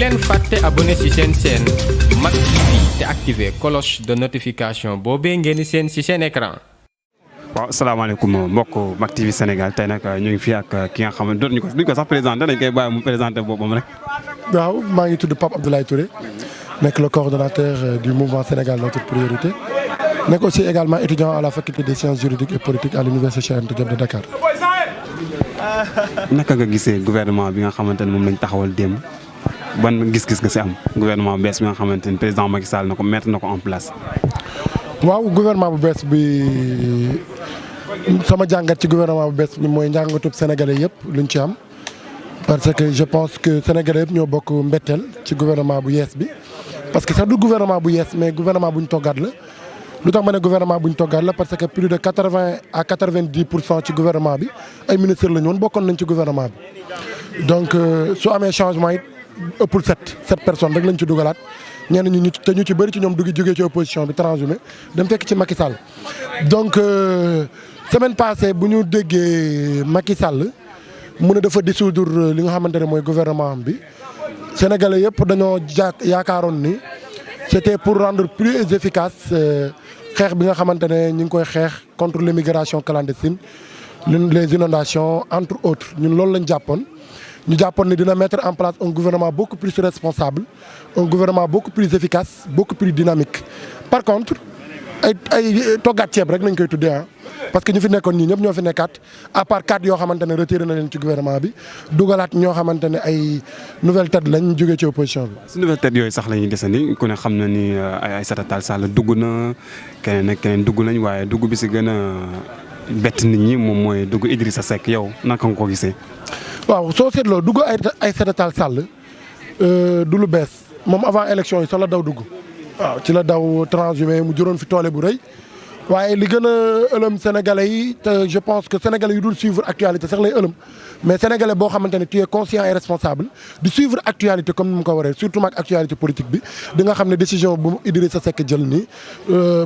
leen fàtte abonné ci seen chaîne Mak TV te activer cloche de notification boobee ngeen di seen ci seen écran. waaw salaamaaleykum mbokk Mak TV Sénégal tey nag ñu ngi fi ak ki nga xam ne duñ ko sax présenté dañ koy bàyyi mu présenté boppam rek. waaw maa ngi tudd Pape Abdoulaye Touré nekk le coordonnateur du mouvement Sénégal notre priorité nekk aussi également étudiant à la faculté des sciences juridiques et politiques à l'université Cheikh Anta Diop de Dakar. naka nga gisee gouvernement bi nga xamante ne moom lañ taxawal démb ban gis-gis nga si am gouvernement bees bi nga xamante ne président Macky Sall na ko mettre na ko en place. waaw gouvernement bu bees bi sama jàngat ci gouvernement bu bees bi mooy njàngatub sénégalais yëpp luñ ci am parce que je pense que sénégalais yëpp ñoo bokk mbetteel ci gouvernement bu yees bi parce que sax du gouvernement bu yees mais gouvernement bu ñu toggaat la. lu tax ma ne gouvernement bu ñu toggaat la parce que plus de 80 à 90% ci gouvernement bi ay ministres la ñu woon bokkoon nañ ci gouvernement bi donc su amee changement it ëppul 7 personnes rek lañ ci dugalaat ñenn ñu te ñu ci bëri ci ñoom dugg jógee ci opposition bi transhumé dem fekk ci Macky Sall. donc semaine passée bu ñu déggee Macky Sall mu ne dafa dissoudre li nga xamante ne mooy gouvernement bi sénégalais yëpp dañoo yaakaaroon ni c'était pour rendre plus efficace. xeex bi nga xamante ne ñu ngi koy xeex contre l'immigration clandestine les inondations entre autres ñun loolu lañ jàppoon ñu jàppoon ni dina mettre en place un gouvernement beaucoup plus responsable un gouvernement beaucoup plus efficace beaucoup plus dynamique. par contre ay toggaat ceeb rek nañ koy tuddee ah parce que ñu fi nekkoon ñii ñëpp ñoo fi nekkaat à part 4 yoo xamante ne retiré na leen ci gouvernement bi dugalaat ñoo xamante ne ay nouvelle tête lañ jógee ci opposition bi. si nouvelle tête yooyu sax la ñuy desandi ku ne xam na ni Aïssata Tall Sall dugg na keneen ak keneen dugg nañ waaye dugg bi si gën a bett nit ñi moom mooy dugg Idrissa Seck yow naka nga ko gisee. waaw soo seetloo dugg Aïssata Tall Sall du lu bees moom avant élection yi sax la daw dugg. waaw ci la daw transhumé mu juróon fi toole bu rëy. waaye li gën a ëlëm sénégalais yi te je pense que sénégalais yu dul suivre actualité sax lay ëlëm mais sénégalais boo xamante ne tu es conscient et responsable di suivre actualité comme ni mu ko waree surtout ak actualité politique bi di nga xam ne décision bu Idrissa Seck jël nii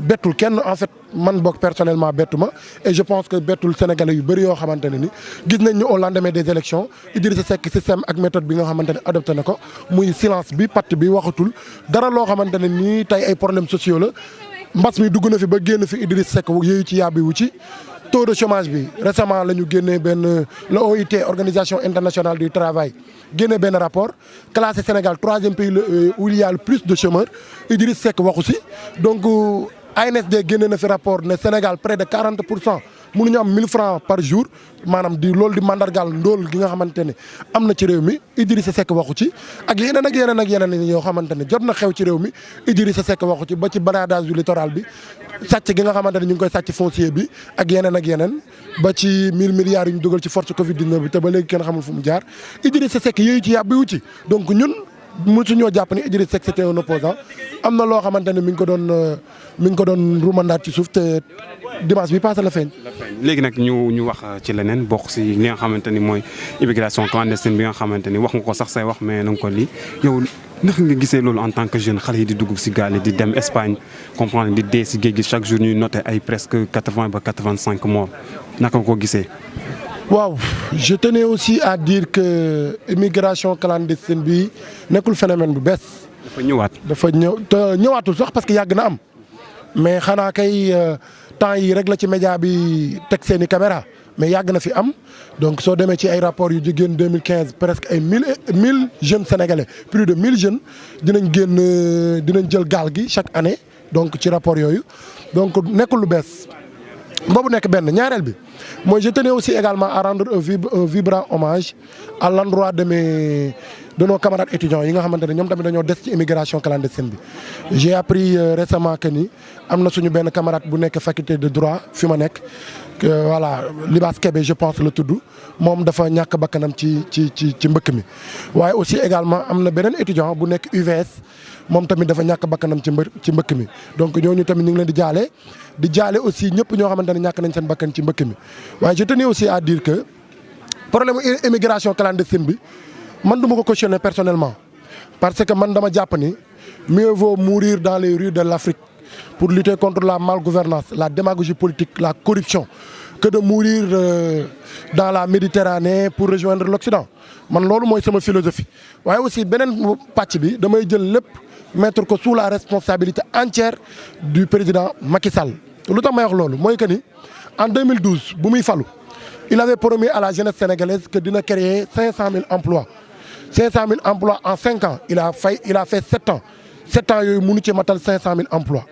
bettul kenn en fait man boog personnellement bettu ma et je pense que bettul sénégalais yu bëri yoo xamante ne ni gis nañ ñu au lendemain des élections Idrissa Seck système ak méthode bi nga xamante ne adopté na ko muy silence bi patt bi waxatul dara loo xamante ne nii tey ay problèmes sociaux la. mbas mi dugg na fi ba génn fi Idriss Seck yooyu ci yàbbi wu ci taux de chômage bi récemment la ñu génnee benn la OIT organisation internationale du travail génne benn rapport classé Sénégal 3e pays où il y a le plus de chômeurs Idriss Seck waxu si donc ANSD génne na fi rapport ne Sénégal près de 40% mënuñu am 1000 francs par jour maanaam di loolu di mandargaal ndóol gi nga xamante ne am na ci réew mi Idrissa Seck waxu ci ak yeneen ak yeneen ak yeneen yoo xamante ne jot na xew ci réew mi Idrissa Seck waxu ci ba ci bradage du littoral bi sàcc gi nga xamante ne ñu ngi koy sàcc foncier bi ak yeneen ak yeneen ba ci 1000 milliards yu ñu dugal ci force Covid 19 bi te ba léegi kenn xamul fu mu jaar Idrissa Seck yooyu ci yàbbiwu ci donc ñun mosuñoo jàpp ni Idrissa Seck c'était un opposant am na loo xamante ne mi ngi ko doon rumandaat ci suuf te dimanche bi passé la feeñ. léegi nag ñu wax ci leneen bokk si li nga xamante ni mooy immigration clandestine bi nga xamante ni wax nga ko sax say wax mais na nga ko lii yow naka nga gisee loolu en tant que jeune xale yi di dugg si gaal yi di dem Espagne comprendre di dee si géej gi chaque jour ñuy noté ay presque 80 ba 85 morts naka nga ko gisee. waaw je tenais aussi à dire que immigration clandestine bi nekkul phénomène bu bees. dafa ñëw te ñëwaatul sax parce que yàgg na am mais xanaa kay temps yi rek la ci média bi teg seen i caméra mais yàgg na fi am donc soo demee ci ay rapports yu génn 2015 presque ay 1000 jeunes sénégalais plus de 1000 jeunes dinañ jël gaal gi chaque année donc ci rapport yooyu donc nekkul lu bees. boobu nekk benn ñaareel bi mooy je tenais aussi également à rendre un vibrant hommage à l'endroit de nos camarades étudiants yi nga xamante ne ñoom tamit dañoo des ci immigration clandestine bi. j'ai appris récemment que ni am na suñu benn camarade bu nekk faculté de droit fi ma nekk voilà Libaas Kébé je pense la tudd moom dafa ñàkk bakkanam ci mbëkk mi. waaye aussi également am na beneen étudiant bu nekk UVS moom tamit dafa ñàkk bakkanam ci mbëkk mi donc ñooñu tamit ñu ngi leen di jaale aussi ñëpp ñoo xamante ne ñàkk nañ seen bakkan ci mbëkk mi waaye je tenais aussi à dire que problème immigration clandestine bi man du ma ko cautionner personnellement parce que man dama jàpp ni mieux vaut mourir dans les rues de l'Afrique pour lutter contre la malgouvernance la démagogie politique la corruption que de mourir dans la Méditerranée pour rejoindre l'Occident man loolu mooy sama philosophie waaye aussi beneen pàcc bi damay jël lépp mettre ko sous la responsabilité entière du président Macky Sall lu tax may wax loolu mooy que ni en 2012 bu muy falu il avait promis à la jeunesse sénégalaise que dina créer 500 000 emplois 500 000 emplois en 5 ans il a fait 7 ans 7 ans yooyu mënu ci matal 500 000 emplois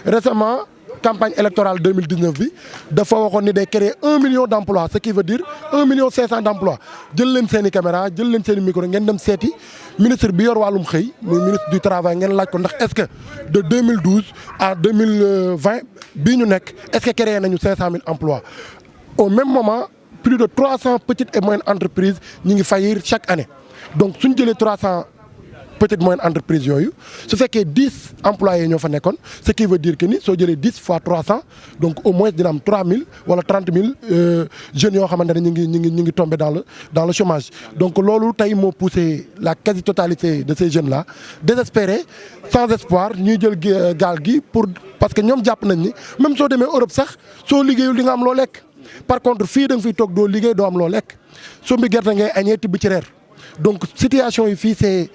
récemment campagne électorale 2019 bi dafa waxoon ni day créer 1 million d'emplois ce qui veut dire 1 million 500 d'emplois jël leen seen i caméra jël leen seen i micro ngeen dem seeti ministre bi yor wàllum xëy muy ministre du travail ngeen laaj ko ndax est-ce que de 2012 à 2020 bii ñu nekk est-ce que créé nañu 500 000 emplois au même moment plus de 300 petites et moyennes entreprises ñi ngi faillir chaque année donc suñ jëlee 300 petites moyennes entreprises yooyu su fekkee 10 employés ñoo fa nekkoon ce qui veut dire que ni soo jëlee 10 fois 300 donc au moins dina am 3000 wala 30 000 jeunes yoo xamante ne ñu ngi tombé dans le chômage donc loolu tey moo poussé la quasi-totalité de ces jeunes là désespérés sans espoir ñuy jël gaal gi parce que ñoom jàpp nañ ni même soo demee Europe sax soo liggéeyul di nga am loo lekk par contre fii da nga fiy toog doo liggéey doo am loo lekk soo mbi gerte ngay añee tibb ci reer donc situation yi fii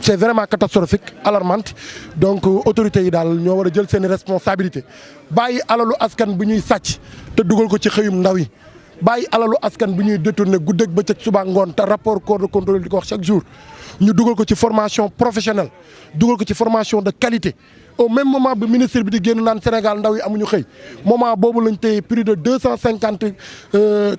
c'est vraiment catastrophique alarmante donc autorités yi daal ñoo war a jël seen responsabilité bàyyi alalu askan bu ñuy sàcc te dugal ko ci xëyum ndaw yi bàyyi alalu askan bu ñuy détourné guddeeg bëccëg suba ngoon te rapport corps de contrôle di ko wax chaque jour ñu dugal ko ci formation professionnelle dugal ko ci formation de qualité au même moment bi ministre bi di génn naan Sénégal ndaw yi amuñu xëy moment boobu lañ téye plus de 250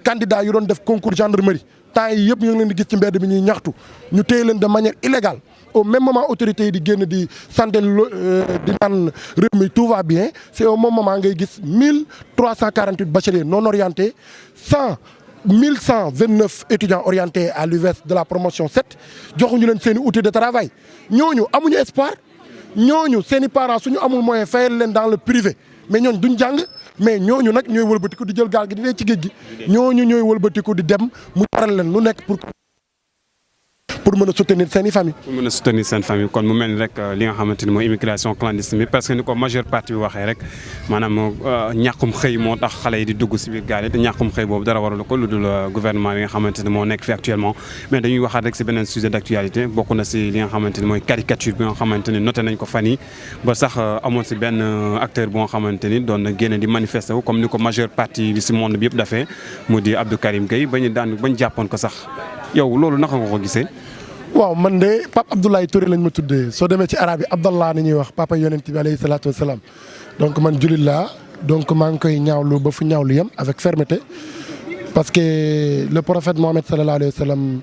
candidats yu doon def concours gendarmerie temps yi yëpp ñu ngi leen di gis ci mbedd bi ñuy ñaxtu ñu téye leen de manière illégale au même moment autorités yi di génn di santé di naan réew mi tout va bien c'est au même moment ngay gis 1348 bacheliers non orientés 1129 étudiants orientés à l'UVS de la promotion 7 joxuñu leen seen i outils de travail ñooñu amuñu espoir ñooñu seen i parents suñu amul moyen fayal leen dans le privé mais ñooñu duñ jàng mais ñooñu nag ñooy wëlbatiku di jël gaal gi di dee ci géej gi ñooñu ñooy wëlbatiku di dem mu jaral leen lu nekk pour mën a soutenir seen i famille. pour mën a soutenir seen famille kon mu mel ni rek li nga xamante ni mooy immigration clandestine bi parce que ni ko majeure partie bi waxee rek maanaam ñàkkum xëy moo tax xale yi di dugg si biir gaal yi te ñàkkum xëy boobu dara waralu ko lu dul gouvernement bi nga xamante ni moo nekk fi actuellement mais dañuy waxaat rek si beneen sujet d'actualité bokk na si li nga xamante ni mooy caricature bi nga xamante ni noté nañ ko fan yi ba sax amoon si benn acteur bu nga xamante ni doon na génne di manifester wu comme ni ko majeure partie bi si monde bi yëpp dafee mu di Abdou Karim Gueye bañu jàppoon ko sax yow loolu naka nga ko gisee. waaw man de Pape Abdoulaye Touré lañ ma tuddee soo demee ci arabe yi Abdallah ni ñuy wax papa yonent bi alayhi salaatu wasalaam donc man jullit laa donc maa ngi koy ñaawlu ba fu ñaawlu yem avec fermeté parce que le prophète Mohammed sallallahu alayhi wa sallam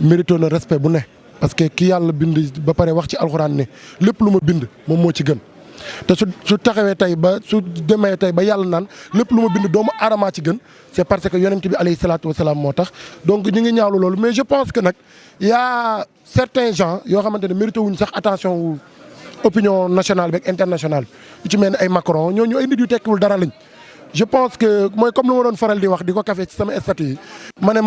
mérito na respect bu ne parce que ki yàlla bind ba pare wax ci alxuraan ne lépp lu ma bind moom moo ci gën te su taxawee tey ba su demee tey ba yàlla naan lépp lu ma bind doomu aadamaa ci gën c'est parce que yonent bi alayhi salaatu wasalaam moo tax donc ñu ngi ñaawlu loolu mais je pense que nag y a certains gens yoo xamante ne mérité wuñ sax attention wu opinion nationale bi ak internationale bi yu ci mel ni ay Macron ñooñu ay nit yu tekkiwul dara lañ je pense que mooy comme lu ma doon faral di wax di ko café ci sama statut yi ma ne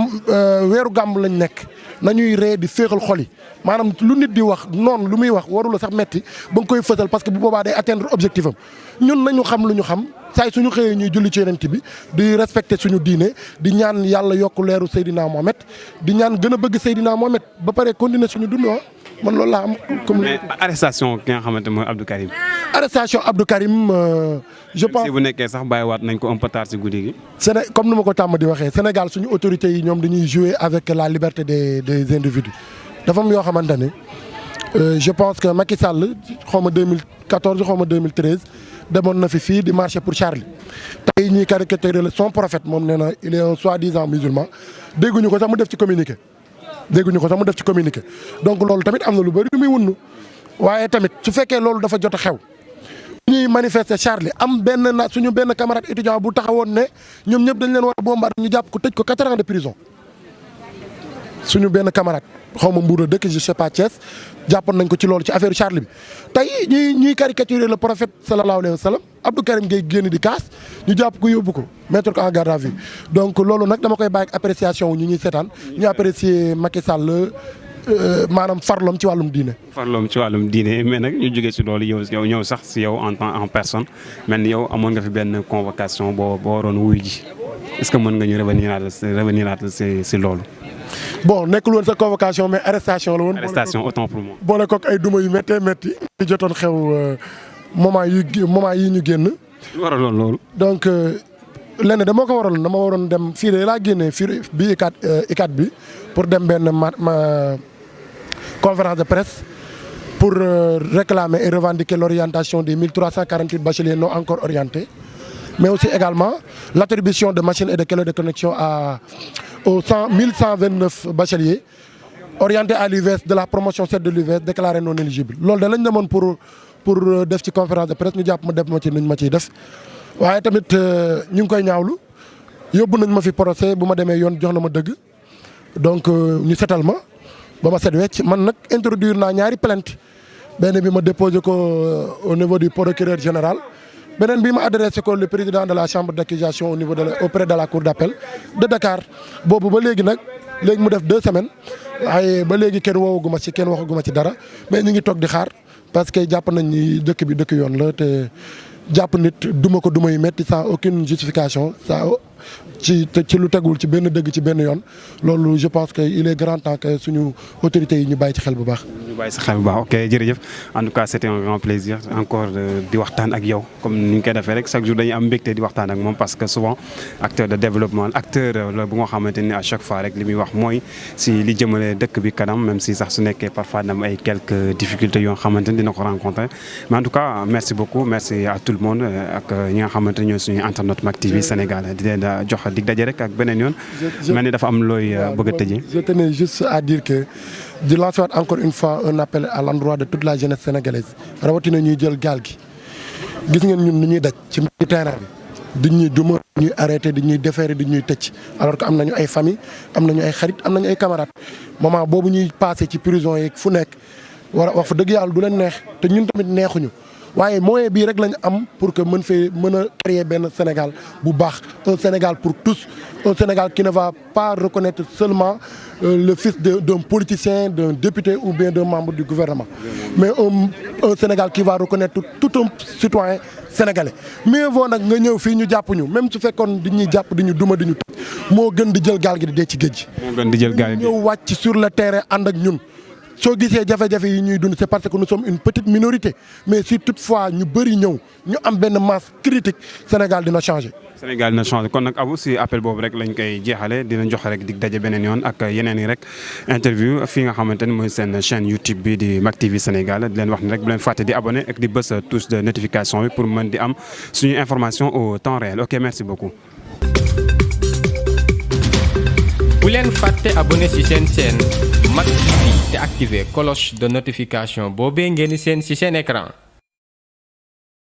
weeru gàmm lañ nekk nañuy ree di féexal xol yi maanaam lu nit di wax noonu lu muy wax warula sax metti ba nga koy fësal parce que bu boobaa day atteindre objectif am ñun nañu xam lu ñu xam saay suñu xëyee ñuy julli ci yonent bi di respecter suñu diine di ñaan yàlla yokk leeru Seydina Mohamed di ñaan gën a bëgg Seydina Mohamed ba pare continuer suñu dund man loolu laa am. comme mais arrestation ki nga xamante mooy Abdou Karim. arrestation Abdou Karim je pense si bu nekkee sax bàyyiwaat nañ ko un peu tard si guddi gi. comme ni ma ko tàmm di waxee Sénégal suñu autorités yi ñoom dañuy jouer avec la liberté des individus dafa am yoo xamante ne je pense que Macky Sall xaw ma 2014 xaw ma 2013 demoon na fii di marcher pour Charlie tey ñii caricature son prophète moom nee na il est un soi-disant musulman dégguñu ko sax mu def ci communiqué. Donc loolu tamit am na lu bëri lu muy wunnu waaye tamit su fekkee loolu dafa jot a xew ñuy manifester Charlie am suñu benn camarade étudiant bu taxawoon ne ñoom ñëpp dañ leen war a bombarder ñu jàpp ko tëj ko 4 ans de prison suñu benn camarade xaw ma Mbour dëkk je sais pas Thiès jàppoon nañ ko ci loolu ci affaire Charlie bi tey ñuy caricaturer le prophète sallallahu alayhi wa sallam Abdou Karim Gueye génn di kaas ñu jàpp ko yóbbu ko mettre ko en garde à vue donc loolu nag dama koy bàyyi ak appréciation wu ñu ñuy seetaan ñu apprécier Macky Sall maanaam farloom ci wàllum diine. farloom ci wàllum diine mais nag ñu jógee si loolu yow ñëw sax si yow en personne mel ni yow amoon nga fi benn convocation boo waroon wuyu ji est-ce que mën nga ñu revenir si loolu. bon nekkul woon sa convocation mais arrestation la woon. arrestation autant pour moi. boole kook ay duma yu méttee métti. di jotoon xew moment yi ñu génn. lu waraloon loolu. donc lenn dama ko waraloon dama waroon dem fii de laa génnee fii bi ICAT bi pour dem benn ma conférence de presse pour réclamer et revendiquer l'orientation des 1348 bacheliers non encore orientés. Mais aussi également l'attribution de machines et de clés de connexion aux 1129 bacheliers orientés à l'UVS de la promotion 7 de l'UVS déclarés non éligibles. loolu da lañ demoon pour def ci conférence de presse ñu jàpp ma def ma ci nuñ ma ciy def waaye tamit ñu ngi koy ñaawlu yóbbu nañ ma fi procès bu ma demee yoon jox na ma dëgg donc ñu setal ma ba ma set wecc man nag introduire naa ñaari plainte benn bi ma déposé ko au niveau du procureur général. beneen bi ma adressé ko le président de la chambre d'accusation au niveau auprès de la cour d'appel de Dakar boobu ba léegi nag léegi mu def 2 semaines waaye ba léegi kenn woowaguma ci kenn waxaguma ci dara mais ñu ngi toog di xaar parce que jàpp nañ ni dëkk bi dëkk yoon la te jàpp nit duma ko duma yu metti sans aucune justification ci lu tegul ci benn dëgg ci benn yoon loolu je pense que il est grand temps que suñu autorités yi ñu bàyyi ci xel bu baax. ñu bàyyi si xel bu baax ok jërëjëf en tout cas c'était un grand plaisir encore di waxtaan ak yow comme ni ñu koy defee rek chaque jour dañuy am mbégte di waxtaan ak moom parce que souvent acteur de développement acteur la bu nga xamante ni à chaque fois rek li muy wax mooy si li jëmale dëkk bi kanam même si sax su nekkee parfois dam ay quelques difficultés yoo xamante ni dina ko rencontrer mais en tout cas merci beaucoup merci à tout le monde ak ñi nga xamante ni ñooy suñu internet Mak TV Sénégal di leen jox dig daje rek ak beneen yoon. mel ni dafa am looy bëgg a tëjee. Je tenais juste à dire que di lancer waat encore une fois un appel à l'endroit de toute la jeunesse sénégalaise rawatina ñuy jël gaal gi gis ngeen ñun ni ñuy daj ci terrain bi di ñuy duma di ñuy arrêté di ñuy déférer di ñuy tëj alors que am nañu ay famille am nañu ay xarit am nañu ay camarades moment boobu ñuy passé ci prison yeeg fu nekk war a wax fa dëgg yàlla du leen neex te ñun tamit neexuñu. waaye moyen bii rek lañ am pour que mën a créer benn Sénégal bu baax un Sénégal pour tous un Sénégal qui ne va pas reconnaître seulement le fils d'un politicien d'un député ou bien d'un membre du gouvernement mais un Sénégal qui va reconnaître tout un citoyen sénégalais mieux vaut nag nga ñëw fii ñu jàpp ñu même su fekkoon di ñuy jàpp di ñu duma di ñu tëj moo gën di jël gaal gi di dee ci géej gi. moo gën di jël gaal gi ñëw wàcc sur le terrain ànd ak ñun. soo gisee jafe-jafe yi ñuy dund c'est parce que nous sommes une petite minorité mais si toutefois ñu bëri ñëw ñu am benn masse critique Sénégal dina changer. Sénégal dina changer kon nag Abou si appel boobu rek lañ koy jeexale dina jox rek dig daje beneen yoon ak yeneen yi rek interview fii nga xamante ni mooy seen chaîne YouTube bi di Mak TV Sénégal di leen wax ni rek bu leen fàtte di abonné ak di bës touche de notification bi pour mën di am suñu information au temps réel ok merci beaucoup. bu leen fàtte abonné ci seen chaîne Mak TV te activer cloche de notification boobee ngeen di seen ci seen écran